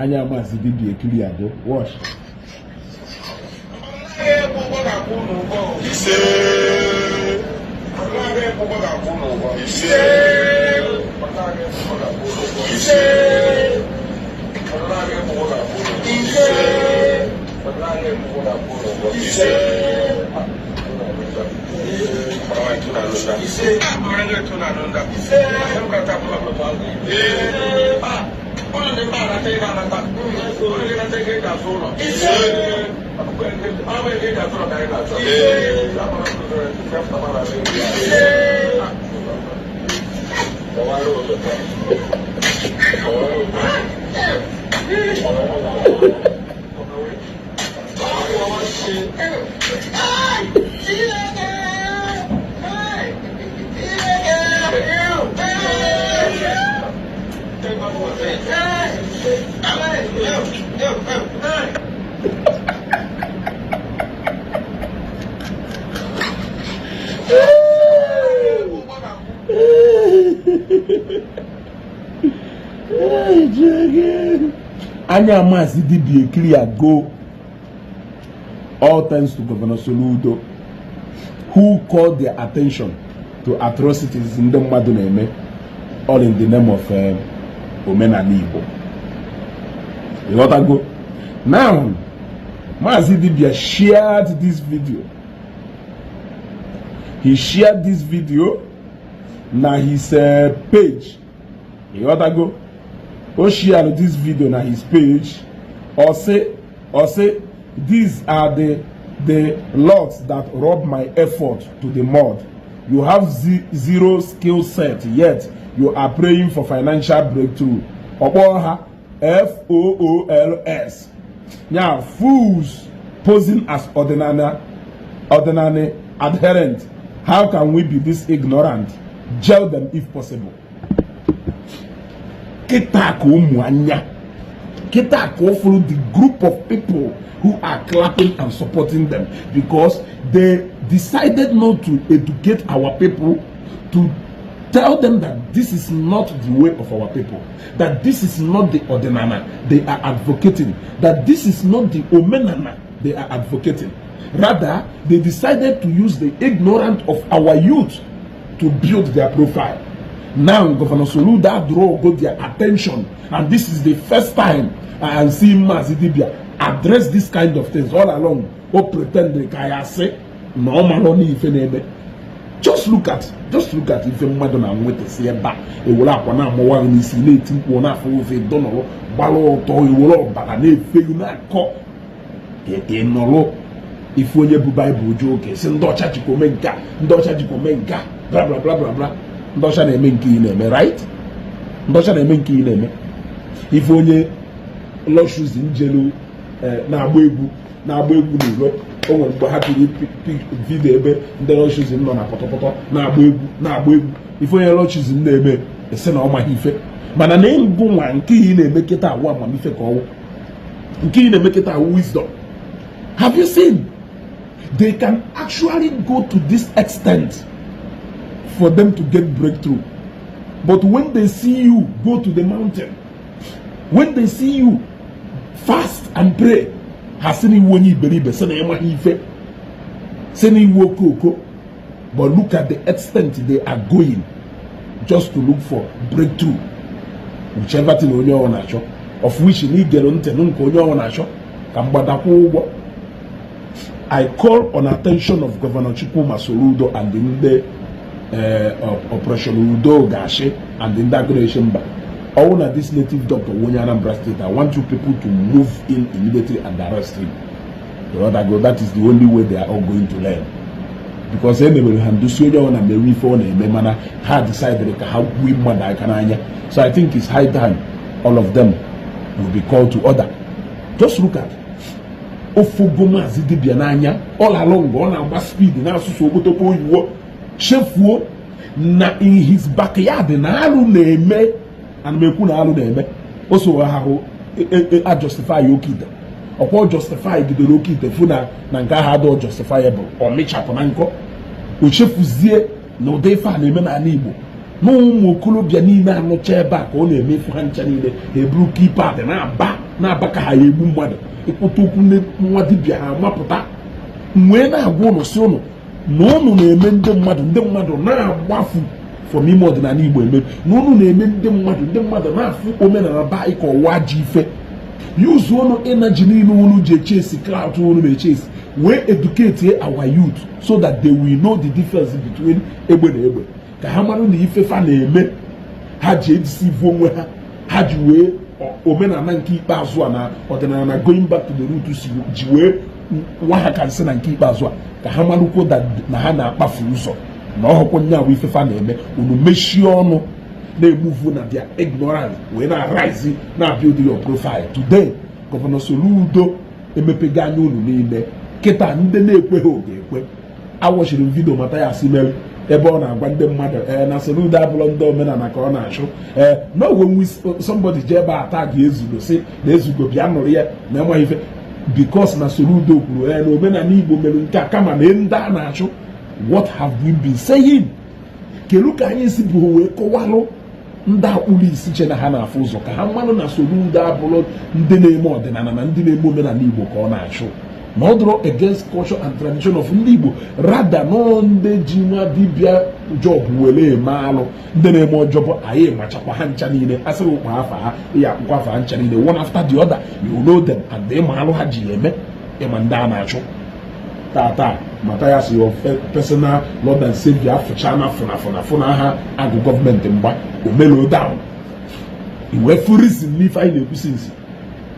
Anya Maazị Dibia ekiri agụ. Watch. Ise. Ise. Ise. Ise. Ise. Anya Maazị Dibia ekiri ago. All thanks to Governor Soludo, who called their attention to atrocities ndị mmadụ na-eme, all in the name of omenala Igbo. Ịghọtago? Now, Maazị Dibia shared this video. He shared this video na his page. Ịghọtago? O shared this video na his page. Ọ sị, "These are the lots that rub my effort to the mud. You have zero skill set, yet you are praying for financial breakthrough." Ọkpọ ha fools. Ya fools posing as ordinary adherent. How can we be this ignorant? Jail them if possible. Kịta ka ụmụ anya, kịta ka ọ fụrụ the group of people who are clapping and supporting them because they decided not to educate our people, to tell them that this is not the way of our people, that this is not the ọdịnana they are advocating, that this is not the omenana they are advocating. Rather, they decided to use the ignorant of our youth to build their profile. Now, Governor Soludo draw go their attention, and this is the first time I am seeing Maazị Dibia address this kind of things. All along, o pretend ka ya sị na ọ mara n'ife na-eme. Just look at ife mmadụ na-nwetasi ebe a. Ewere akwa na-amụwa gị n'isi, na-eti mkpu, na-afụ ofe dọnọrọ gbara ụtọ, ewere ọbara na-efelu na-akọ ịnọrọ. Ife onye bụ Baịbụl ju oke si ndị ọcha jikwa ome nke a, ndị ọcha jikwa ome nke a, bla bla bla bla bla. Ndị ọcha na-eme nke ị na-eme, right? Ndị ọcha na-eme nke ị na-eme. Ife onye lọshuzi njelu na-agba egwu n'iro. O nwere mgbe ha piri video ebe ndị lọshuzi nọ na pọtọpọtọ na-agba egwu, na-agba egwu. Ife onye lọshuzi na-eme, esi na ọ maghị ife. Mana na ngụ nwa nke ị na-eme kịta awụ amamife ka ọwụ nke ị na-eme kịta awụ wisdom. Have you seen they can actually go to this extent for them to get breakthrough? But when they see you go to the mountain, when they see you fast and pray, ha sị na iwu onye iberibe, sị na ịmaghị ife, sị na iwu okooko. But look at the extent they are going just to look for breakthrough, whichever thing onye ọ na-achọ, of which na igere ntị nụ nke onye ọ na-achọ ka mgbadakwa ụgwọ. I call on attention of Governor Chukwuma Soludo and ndị Operation Udo Ga-achị and ndị Agụna Mba. Ọwụ na this native doctor onye Anambra State, I want you people to move in immediately and arrest him. Go, that is the only way they are all going to learn, because e mebere ha ndusi onye ọ na mewe ife ọ na-eme, mana ha decided ka ha gwuo mmadụ aka n'anya. So I think it's high time all of them will be called to order. Just look at ofogo Maazị Dibia n'anya. All along ọ na-agba speed na-asụsụ okpotokpo oyiwo, chefuo na in his backyard na alụ na-eme. Ana m ekwu na alụ na-eme. O so ha hụ a justify oke ite. Ọkwa justify gidere oke ite, fụ na nke ahụ adịghị justifiable, ọ mịchapụ na nkọ. O chefuzie na ụdị ife a na-eme n'ala Igbo, na ụmụ okorobịa niile anụcha ebe a ka ọ na-emefu ha ncha niile. Ha eburu keypad na-aba. Na-aba ka ha ya egbu mmadụ. Ịkpụta okwu nwa dibịa, ha amapụta. Wee na-agwa ụnụ, si ụnụ na ụnụ na-eme ndị mmadụ, ndị mmadụ na-agbafu from ime ọdịnala Igbo eme, na ụnụ na-eme ndị mmadụ, ndị mmadụ na-afụ omenala be anyị ka ọwa ji ife. Use ụnụ energy niile unu ji echesi clout unu na-echesi wee educate our youth so that they will know the difference between egbe na egbe, ka ha mara na ife fa na-eme, ha ji edeceive onwe ha, ha ji wee omenala nke ikpeazụ a na ọdịnala na going back to the root si ji wee nwa ha ka nsị na nke ikpeazụ a, ka ha marụkwo na ha na-akpafu ụzọ na ọhụkwụ nya bụ ife fa na-eme. Unu mechie ọnụ na-emove na their ignorance wee na-arise, na-build your profile. Today, Governor Soludo emepego anya unu niile. Kịta ndị na-ekweghị oge ekwe. Awọchiri m video Mathias mere ebe ọ na-agwa ndị mmadụ ee na Soludo abụrụ ndị omenala ka ọ na-achụ. Ee, no, when we somebody jee ebe a taa ga-ezugo, si na ezugo bịa nụrụ ya na enweghị ife, because na Soludo kwuru ee na omenala Igbo mere nke a, kama na ndị a na-achụ. What have we been saying? Kedu ka anyị si bụ wee kọwalụ ndị akpụrụ isi che na ha na-afụ ụzọ ka ha mmanụ na Soludo abụrụ ndị na-eme ọdịnala na ndị na-eme omenala Igbo ka ọ na-achụ, na ọ dụrụ against culture and tradition of ndị Igbo, rather nọ ndị ji nwa dibịa job were eme alụ, ndị na-eme ọjọbọ. Anyị machakwa ha ncha niile. Asịrị ụkpa afa ha, ya akwụkwọ afa ha ncha niile, one after the other, you know them and ịma alụ ha ji eme, ịma ndị a na-achụ. Tata Mathias, your personal Lord and Savior, afụcha na fụna fụna fụna ha agụ gọọmenti mgba omelo down iwee fu reason n'ife anyị na-ekwusi nsi.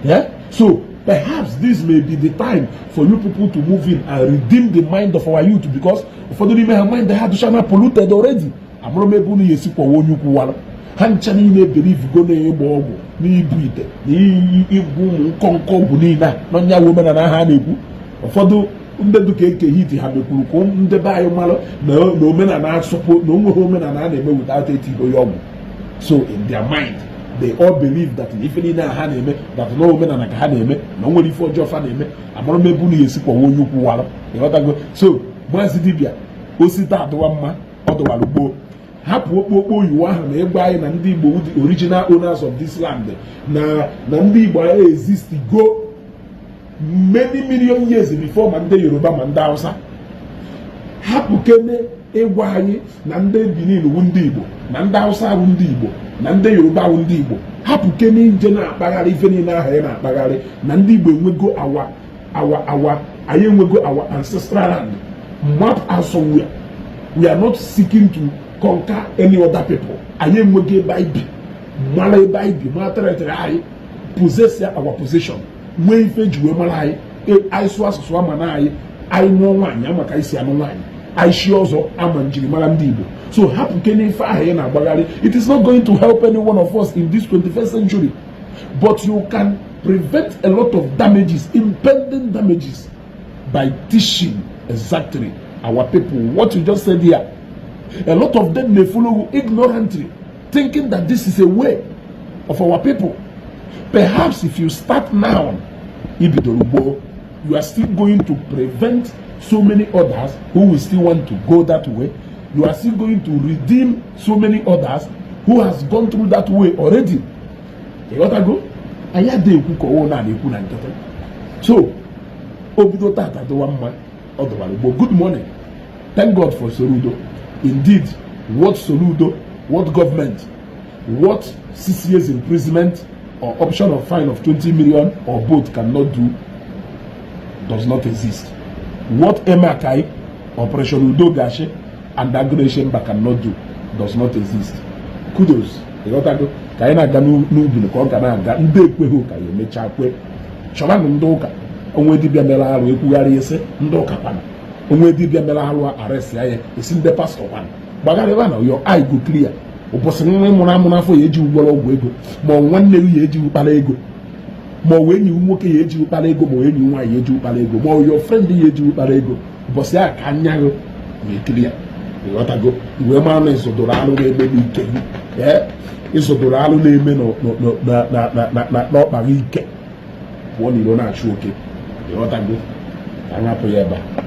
Yeah? So perhaps this may be the time for you people to move in and redeem the mind of our youth, because ụfọdụ n'ime ha, mind ha dụchana polluted already. Amụrụ m ebe unu ya esi kwawa onye ukwu wara ha ncha niile believe go na ịgba ọgwụ na ibu ite na igwu ụmụ nkọnkọ ọgwụ niile a n'ọnya bụ omenala ha na-ekwu. Ụfọdụ ndị dụka eke hit ha mekwuru ka ndị be anyị mara na omenala asọpụ na onweghị omenala a na-eme without etigo ya ọgwụ. So in their mind, they all believe that na ife niile a ha na-eme, that na omenala ka ha na-eme, na o nwere ife ọjọọ fa na-eme. Amara m ebe unu ya esi kwawa onye ukwu wara. Ịghọtago? So Maazị Dibịa osite adịwa mma, ọ dịwara gboo. Hapụ okpokpo oyiwo ahụ na ịgwa anyị na ndị Igbo the original owners of this land, na ndị Igbo anyị exist go many million years before ma ndị Yoruba ma ndị Hausa. Hapụ kene ịgwa anyị na ndị Benin wu ndị Igbo, na ndị Hausa wu ndị Igbo, na ndị Yoruba wu ndị Igbo. Hapụ kene nje na-akpagharị ife niile ahụ ya na-akpagharị na ndị Igbo enwego awa anyị enwego our ancestral land map out somewhere. We are not seeking to conquer any other people. Anyị enwego ebe anyị bi, mara ebe anyị bi, mara territory anyị, possess ya, our position, nwee ife ji wee mara anyị. Anyị sụọ asụsụ ama na anyị, anyị nụọ nwaanyị ama ka anyị si anụ nwaanyị, anyị shi ọzọ ama njirimara ndị Igbo. So hapụ kene ife ahụ ị na-agbagharị. It is not going to help any one of us in this 21st century, but you can prevent a lot of damages, impending damages, by teaching exactly our people what you just said here. A lot of them may follow you ignorantly, thinking that this is a way of our people. Perhaps if you start now, ibidoro gboo, you are still going to prevent so many others who will still want to go that way. You are still going to redeem so many others who has gone through that way already. Ịghọtago? Anyị adịghị ekwu ka ọwụ na-ekwu na nkịtị. So o bido tata dịwa mma, ọ dọwara gboo. Good morning. Thank God for Soludo. Indeed, what Soludo, what government, what 6 years imprisonment or option of fine of 20 million or both cannot do does not exist. What Emakai, Operation Udo Ga-Achi and Agunechemba cannot do does not exist. Kudos. Ịghọtago? Ka anyị na-aga n'ubi ka ọ ga na-aga, ndị ekweghị ụka ya emechaa kwe. Chọbanụ ndị ụka. Onwe dibịa mere arụ, ekwugharị isi ndị ụka kwana. Onwe dibịa mere arụ, arrest ya, esi ndị pastọ kwana. Gbagharịba na your eye go clear. Ụbọchị nwa mụrụ amụ n'afọ ya eji ụgwọrọ ọgwụ ego, ma ọ nwanne gị ya eji ụkpara ego, ma ọ wee enyi nwoke ya eji ụkpara ego, ma ọ enyi nwaanyị ya eji ụkpara ego, ma ọ your friend ya eji ụkpara ego, ụbọchị ahụ ka anya gị na-ekiri ya. Ịghọtago? Wee mara na ịzụdoro alụ na-eme n'ike gị. Ee, ịzụdoro alụ na-eme n'ọkpara ike pụọ n'iro na-achụ oke. Ịghọtago? Ka anyị hapụ ya ebe a.